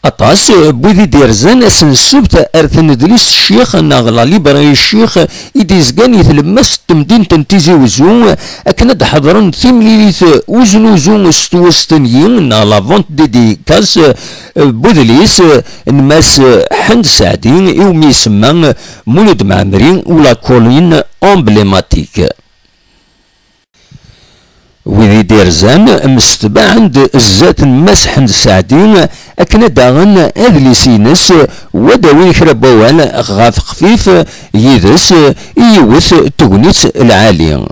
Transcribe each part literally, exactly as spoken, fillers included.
Aṭas n wid i d-irzan ass n ssebt ar tnedlist Ccix neɣ la librairie Ccix i d-izgan i tlemmast n temdint n Tizi Uzzu, akken ad d-ḥeḍren timlilit uznuzu s twest n yi neɣ la vente dédicace n wedlis n Mass Ḥend Saɛdi, iwumi isemma Mulud Mɛemmri ou la colline emblématique. Wid i d-irzan msetbaɛen-d zdat n Mass Ḥend Saɛdi akken ad d-aɣen adlis-ines, u ad awin kra n wawal ɣef xfif yid-s i yiwet n tegnit lɛali.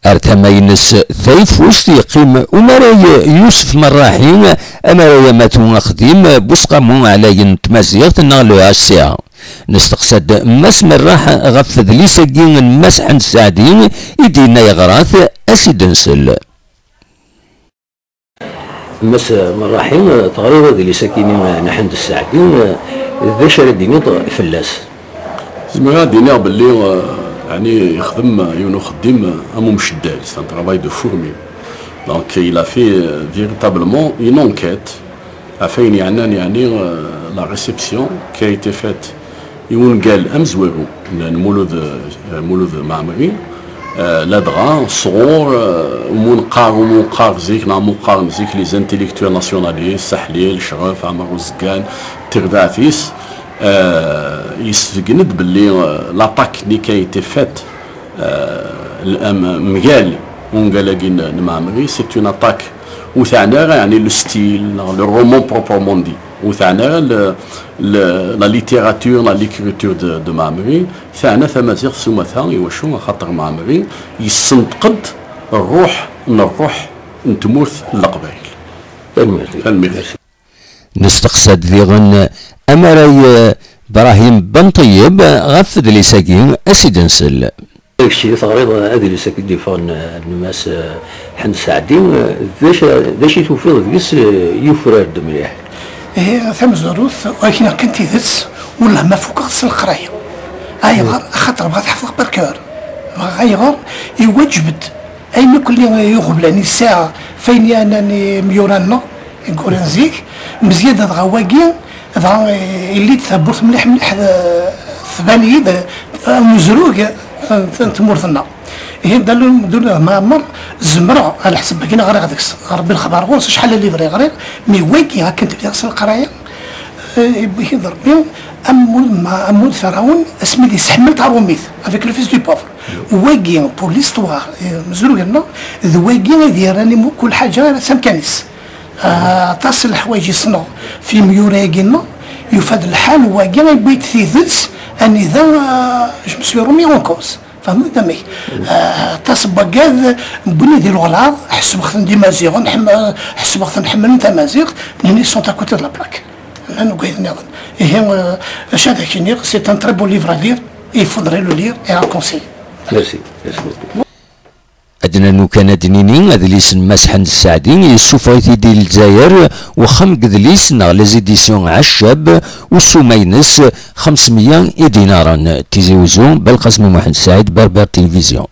Ar tama-ines tayeffust yeqqim umaray Yusef Merraḥi, amaray amatu axdim Busqamu Ɛlayen n Tmaziɣt neɣ le H C A. Nesteqsa-d Mass Merraḥ ɣef udlis-agi n Mass Ḥend Saɛdi i d-yenna yeɣra-t, a s-id-nsel. Mass Merraḥi, teɣriḍ adlis-agi n Ḥend Saɛdi, d acu ara d-tiniḍ fell-as? Zemreɣ ad d-iniɣ belli, eh, yeɛni yexdem yiwen uxeddim, eh, am umceddal, c'est un travail de fourmi. Donc, il a fait, euh, véritablement une enquête ɣef wayen yeɛnan, yeɛni, euh, la réception qui a été faite i wungal amezwaru n, n Mulud, euh, Mulud Mɛemmri, euh, ladɣa sɣur, euh, umi neqqar, umi neqqar zik, neɣ umi qqaren zik les intellectuels nationalistes, Saḥlil, Lecref, Ɛmer Uzeggan, terbaɛt-is, euh, yessebgen-d belli, euh, l'attaque-nni qui a été faite, euh, am-, mgal ungal-agi n, n Mɛemmri, c'est une attaque ur teɛni ara, yeɛni, le style, neɣ le roman proprement dit, ur teɛni ara le, le, la littérature, la, l'écriture de, de Mɛemmri, teɛna tamaziɣt s umata, iwacu, axaṭer Mɛemmri yessenṭeq-d ṛṛuḥ n, ṛṛuḥ n tmurt n Leqbayel. Tanemmirt. Tanemmirt. Nesteqsa-d diɣen amaray Brahim Ben Ṭeyyeb ɣef udlis-agi, a s-id-nsel. Kečč i teɣriḍ adlis-agi d-yeffɣen n Mass Ḥend Saɛdi, d acu, d acu i tufiḍ deg-s yufrar-d mliḥ? Ihi, tamezwarut, ur ak-iniɣ kan tidet, wellah ma fukeɣ s leqraya. Ayɣer? Axaṭer bɣiɣ ad ḥefḍeɣ par cœur. Bɣiɣ ayɣer? Iwaǧeb-d ayen akk-nni iɣeblan i sɛiɣ f ayen yeɛnan imyura-nneɣ, i yuran zik, mezya-d dɣa wagi, dɣa, eh, illi-d tawwurt mliḥ mliḥ, eh, tban-iyi-d, eh, amezrug, eh, n, n tmurt-nneɣ. Ihi, Dda Lmulud Mɛemmer, zemreɣ, ɛla ḥsab akken ɣriɣ deg-s, Rebbi lexbar ɣur-s, acḥal n livre i ɣriɣ, mi wagi akken tebdiɣ s leqraya, eh, yewwi-k-id Rebbi, am Mulud Ma-, am Mulud Ferɛun, asmi d-yesseḥmel tarumit, avec le fils du pauvre. Wagi, pour l'histoire, eh, amezrug-nneɣ, d wagi i d-yerran i mkul ḥaǧa s amkan-is. Ah, aṭas n leḥwayeǧ i ssneɣ f yimyura-agi-nneɣ, yufa-d lḥal wagi i yewwi-d tidet anida, ah, je me suis remis en cause. Fehmeḍ amek? Ah, aṭas n waggad wwin-d di leɣlaḍ, ḥesbeɣ-ten d Imaziɣen, ḥem-, ḥesbeɣ-ten ḥemmlen tamaziɣt, nitni sont à côté de la plaque. Llan waggad nniḍen. Ihi, ah, acu ad ak-iniɣ, c'est un très beau livre à lire, il faudrait le lire et à conseiller. Merci. Merci beaucoup. Ad d-nernu kan ad d-nini, adlis n Mass Ḥend Saɛdi yessufeɣ-it-id i Lezzayer, wexxam n yedlis neɣ les éditions Ɛeccab, ussuma-ines xemsemya idinaren. Tizi Uzzu, Belqasem Muḥend Saɛid, Berbère Télévision.